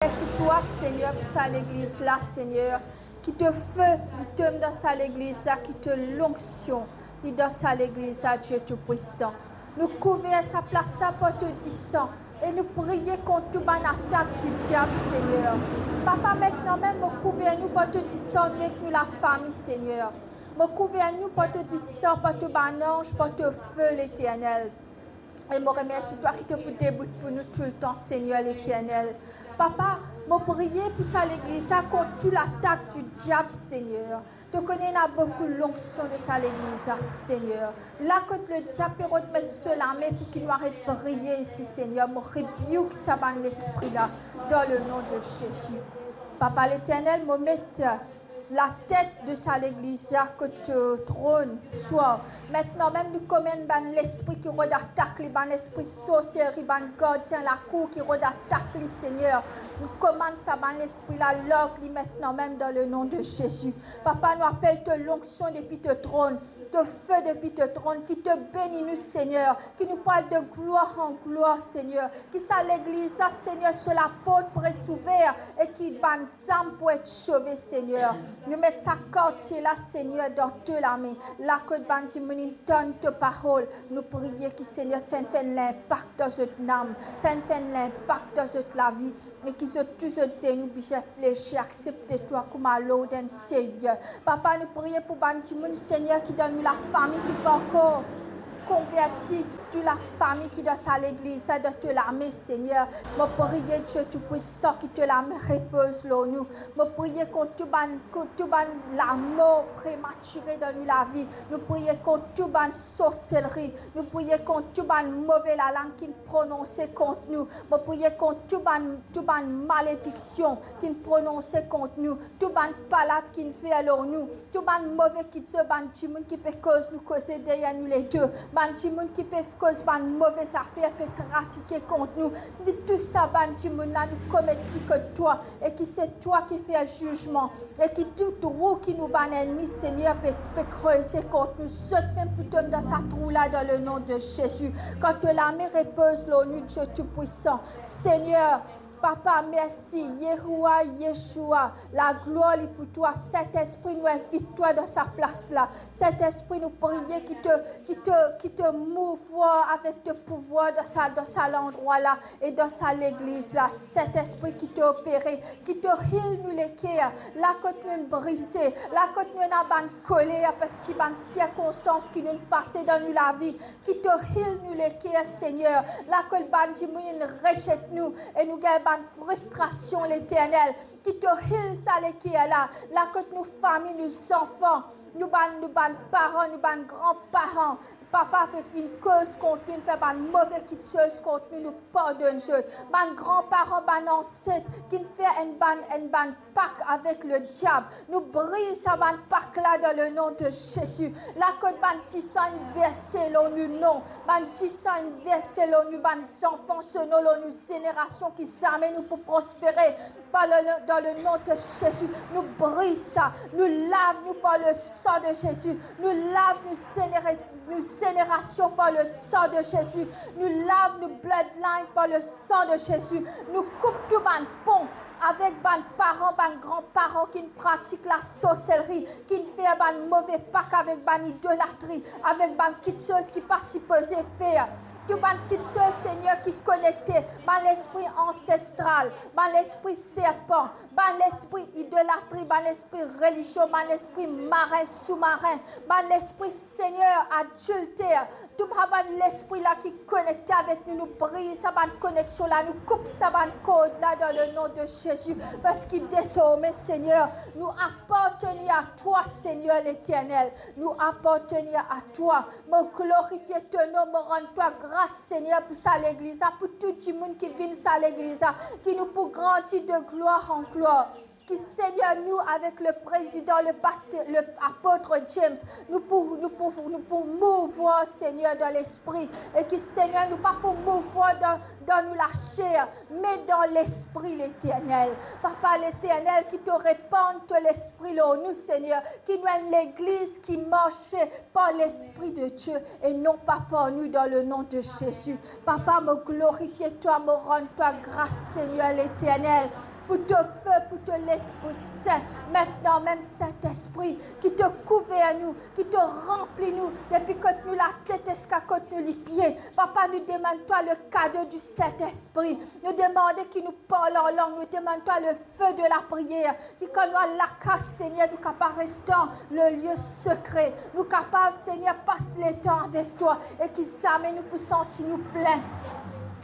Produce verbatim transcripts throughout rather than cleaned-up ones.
Mersi twa, Segner, pou sa legliz la, Segner. Ki to fe li tom dan sa legliz la, ki to lonksion li dan sa legliz la, Die Tou Pwisan. Nou kouver sa plas la par to disan e nou priye kont tou bann atak di diab, Segner. Papa, aster mem mo kouver nou par to disan, nou ek nou lafami, Segner. Mo kouver nou par to disan, par to bann anz, par to fe, Leternel. E mo remersi twa ki to pou debout pou nou toultan, Segner Leternel. Papa, mo priye pou sa legliz la kont tou latak di diab, Segner. To kone ena boukou lonksion dan sa legliz la, Segner. La kot lediab pe rod met so lame pou ki nou aret priye isi, Segner, mo rebiuk sa bann lespri la, dan le nom de Jésus. Papa Leternel, mo met latet de sa legliz la kot to tronn, Segner. Aster mem nou komann bann lespri ki rod atak li, bann lespri sorselri, bann gardien lakour ki rod atak li, Segner. Nou komann sa bann lespri la, larg li aster mem dan le nom de Jésus. Papa, nou apel to lonksion depi to tronn, to fe depi to tronn, ki to beni nou, Segner, ki nou pou al de glwar an glwar, Segner, ki sa legliz la, Segner, so laport pou res ouver e ki bann zam pou et sove, Segner. Nou met sa kartie la, Segner, dan to lame. La kot bann dimoun inn tann to parol, nou priye ki, Segner, sa inn fer enn linpak dan zot nam, sa inn fer enn linpak dan zot lavi, e ki zot tou zot zenou bizin flexi, aksepte twa kouma Lord and Savior. Papa, nou priye pou bann dimoun, Segner, ki dan nou lafami ki pankor konverti, tou lafami ki dan sa legliz la, dan to lame, Segner. Mo priye, Die Tou Pwisan, ki to lame repoz lor nou. Mo priye kont tou bann, kont tou bann lamor prematire dan nou lavi. Nou priye kont tou bann sorselri. Nou priye kont tou bann move lalang ki prononse kont nou. Mo priye kont tou bann, tou bann malediksion ki prononse kont nou, tou bann palab ki fer lor nou, tou bann move kiksoz, bann dimoun ki pe koz nou koze deryer nou lede, bann dimoun ki pe koz bann move zafer, pe trafike kont nou. Ni tou sa bann dimoun la, nou komet li kot twa, e ki se twa ki fer zizman, e ki tou trou ki nou bann lennmi, Segner, pe, pe kreze kont nou, zot mem pou tom dan sa trou la, dan le nom de Jésus. Kan to lame repoz lor nou, Die Tou Pwisan. Segner, Papa, mersi, Yehowa, Yeshua, laglwar li pou twa. Sintespri, nou invit twa dan sa plas la. Sintespri, nou priye ki to, ki to, ki to mouvwar avek to pouvwar dan sa, dan sa landrwa la e dan sa legliz la. Sintespri, ki to opere, ki to hil nou leker, la kot nou inn brize, la kot nou ena bann koler parski bann sirkonstans ki nou pase dan nou lavi, ki to hil nou leker, Segner, la kot bann dimoun inn rezet nou e nou gagn bann fristrasion, Leternel, ki to hil sa leker la, la kot nou fami, nou zanfan, nou bann, nou bann paran, nou bann granparan, papa, pe inn koz kont nou, inn fer bann move kiksoz kont nou, nou pardonn zot. Bann granparan, bann anset ki inn fer enn bann, enn bann pak avek lediab, nou briz sa bann pak la dan le nom de Jésus. La kot bann disan inn verse lor nou, non, bann disan inn verse lor nou, bann zanfan, so nom lor nou, zenerasion ki zame nou pou prospere, par le, dan le nom de Jésus, nou briz sa, nou lav nou par le sang de Jésus, nou lav nou zenera-, nou zenerasion par le sang de Jésus, nou lav nou bloodline par le sang de Jésus, nou koup tou bann pon avek bann paran, bann granparan ki inn pratik lasorselri, ki inn fer bann move pak avek bann idolatri, avek bann kiksoz ki pa sipoze fer. Tou bann kiksoz, Segner, ki konekte, bann lespri ansestral, bann lespri serpan, bann lespri idolatri, bann lespri relizion, bann lespri marin, soumarin, bann lespri, Segner, adilter, tou bann lespri la ki konekte avek nou, nou briz sa bann koneksion la, nou koup sa bann kord la dan le nom de Jésus, parski dezorme, Segner, nou apartenir a twa, Segner Leternel, nou apartenir a twa. Mo glorifie to nom, mo rann twa gras, Segner, pou sa legliz la, pou tou dimoun ki vinn sa legliz la, ki nou pou grandi de glwar an glwar. Ki, Segner, nou avek le prezidan, le paster, le apot James, nou pou, nou pou, nou pou mouvwar, Segner, dan lespri, e ki, Segner, nou pa pou mouvwar dan, dan nou laser, me dan Lespri, Leternel. Papa Leternel, ki to repann to Lespri lor nou, Segner, ki nou enn legliz ki marse par Lespri de Die e non pa par nou, dan le nom de Jésus. Papa, mo glorifie twa, mo rann twa gras, Segner Leternel, pou to fe, pou to Lespri Sin. Aster mem, Sintespri, ki to kouver nou, ki to ranpli nou, depi kot nou latet ziska kot nou lipie. Papa, nou demann twa le kado di Sintespri. Nou demande ki nou parl an lang, nou demann twa le feu de la prière, ki kan nou al lakaz, Segner, nou kapav res dan le lieu secret. Nou kapav, Segner, pas letan avek twa e ki zame nou pou santi nou plin.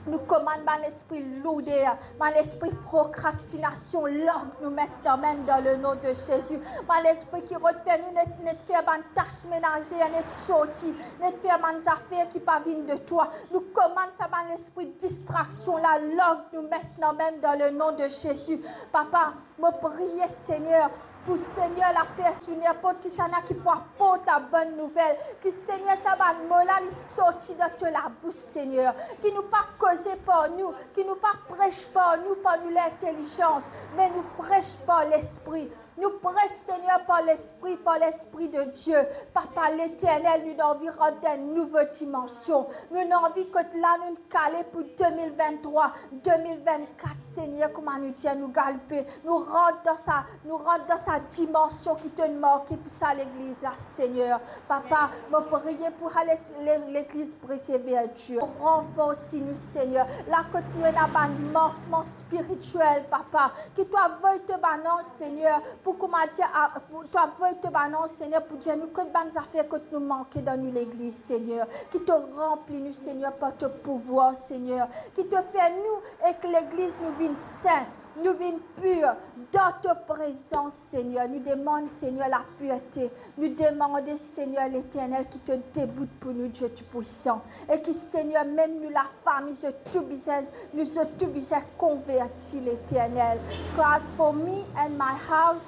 Nou komann bann lespri lourder, bann lespri prokrastinasion, larg nou aster mem dan le nom de Jésus. Bann lespri ki rod fer nou net, net fer bann tas menazer, net sorti, net fer bann zafer ki pa vinn de twa. Nou komann sa bann lespri distraksion la, larg nou aster mem dan le nom de Jésus. Papa, mo priye, Segner, pou, Segner, lapersonn, ninport kisannla ki pou aport labonn nouvel, ki, Segner, sa bann mo la, li sorti dan to labous, Segner, ki nou pa koze par nou, ki nou pa pres par nou, par nou lintelizans, me nou pres par Lespri. Nou pres, Segner, par Lespri, par Lespri de Die. Papa Leternel, nou anvi rant dan enn nouvo dimansion. Nou anvi kot la nou kale pou de mil vinn-trwa, de mil vinn-kat, Segner, kouma nou dir, nou galoupe, nou rant dan sa, nou rant dan sa dimansion ki to'nn marke pou sa legliz la, Segner. Papa, mo priye pou sa les-, le-, legliz Brise Verdure. Ranforsi nou, Segner. La kot nou ena bann mankman spiritiel, Papa, ki to avoy to bann anz, Segner, pou, kouma dir, a, pou to avoy to bann anz, Segner, pou dir nou kot bann zafer kot nou manke dan nou legliz, Segner. Ki to ranpli nou, Segner, par to pouvwar, Segner. Ki to fer nou ek legliz nou vinn sin, nou vinn pir dan to prezans, Segner. Nou demann, Segner, lapirte. Nou demande, Segner Leternel, ki to debout pou nou, Die Tou-Pwisan. E ki, Segner, mem nou lafami, zot tou bizin, nou zot tou bizin konverti, Leternel. For as for me and my house,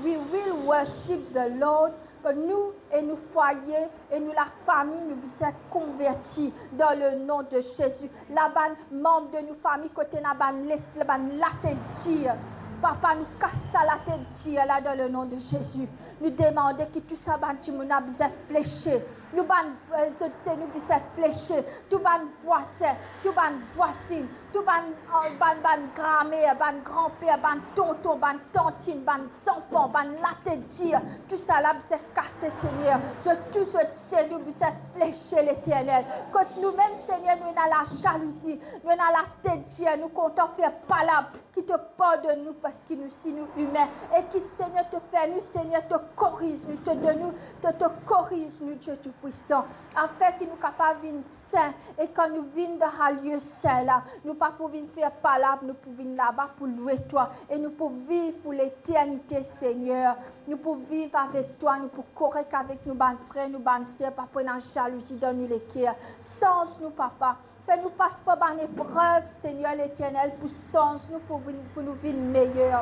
we will worship the Lord. Kot nou e nou fwaye e nou lafami, nou bizin konverti dan le nom de Jésus. La bann manm de nou fami kot ena bann les-, bann latet dir, Papa, nou kas sa latet dir la dan le nom de Jésus. Nou demande ki tou sa bann dimoun la bizin flese. Nou bann, eh, zot zenou bizin flese. Tou bann vwazin, tou bann vwazinn, tou bann, eh, bann, bann gramer, bann granper, bann tonton, bann tantinn, bann zanfan, bann latet dir, tou sa la bizin kase, Segner. Zot tou zot zenou bizin flese, Leternel. Kot nou mem, Segner, nou ena lazalouzi, nou ena latet dir, nou kontan fer palab, ki to pardonn nou parski nou si nou imin, e ki, Segner, to fer nou, Segner, to koriz nou, to donn nou, to, to koriz nou, Die Tou-Pwisan, afin ki nou kapav vinn sin, e kan nou vinn dan sa lie sin la, nou pa pou vinn fer palab, nou pou vinn laba pou lwe twa, e nou pou viv pou leternite, Segner. Nou pou viv avek twa, nou pou korek avek nou bann frer, nou bann ser, pa pou ena zalouzi dan nou leker. Sanz nou, Papa. Fer nou pas par bann eprev, Segner Leternel, pou sanz nou, pou vinn, pou nou vinn meyer.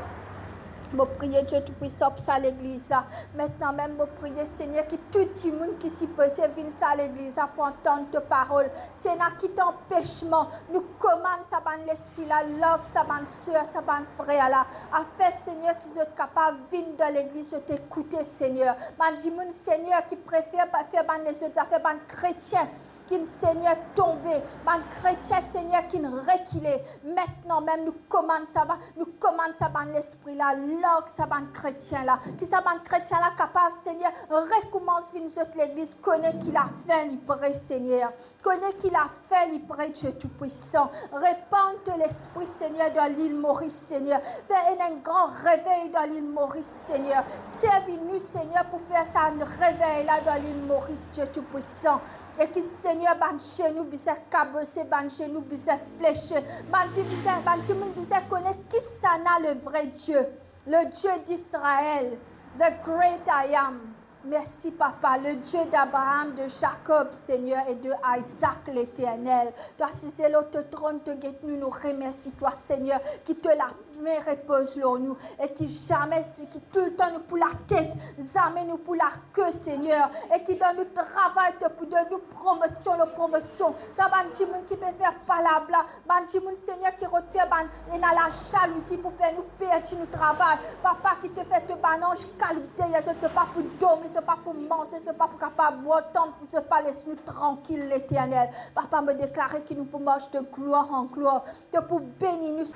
Mo priye, Die Tou-Pwisan, pou sa legliz la. Aster mem, mo priye, Segner, ki tou dimoun ki sipoze vinn sa legliz la pou antann to parol, si ena kit anpesman, nou komann sa bann lespri la, larg sa bann ser, sa bann frer la, afin, Segner, ki zot kapav vinn dan legliz, zot ekoute, Segner. Bann dimoun, Segner, ki prefer pa fer bann lezot zafer, bann kretien ki, Segner, tonbe, bann kretien, Segner, ki rekile. Aster mem, nou komann sa ba-, nou komann sa bann lespri la, larg sa bann kretien la. Ki sa bann kretien la kapav, Segner, rekoumans vinn zot legliz, kone ki lafin li pre, Segner. Kone ki lafin li pre, Die Tou-Pwisan. Repann to Lespri, Segner, dan lil Moris, Segner. Fer enn, enn gran revey dan lil Moris, Segner. Servi nou, Segner, pou fer sa revey la dan lil Moris, Die Tou-Pwisan. E ki, Segner, bann zenou bizin kabose, bann zenou bizin flese. Bann dimoun bizin, bann dimoun bizin kone kisannla le vre Die, le Die d'Israël, the great I am. Mersi, Papa, le Die d'Abraham, de Jacob, Segner, e de Isaac, Leternel. To asize lor to tronn, to get nou, nou remersi twa, Segner, ki to la me repoz lor nou, e ki zame, ki toultan nou pou latet, zame nou pou lake, Segner, e ki dan nou travay to pou donn nou promosion lor promosion. Sa bann dimoun ki pe fer palabla, bann dimoun, Segner, ki rod fer bann, ena lazalouzi pou fer nou perdi nou travay. Papa, ki to fer to bann anz kalb deryer zot, zot pa pou dormi, zot pa pou manze, zot pa pou kapav bwar, tann si zot pa les nou trankil, Leternel. Papa, mo deklare ki nou pou mars de glwar an glwar. To pou beni nou.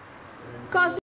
Kan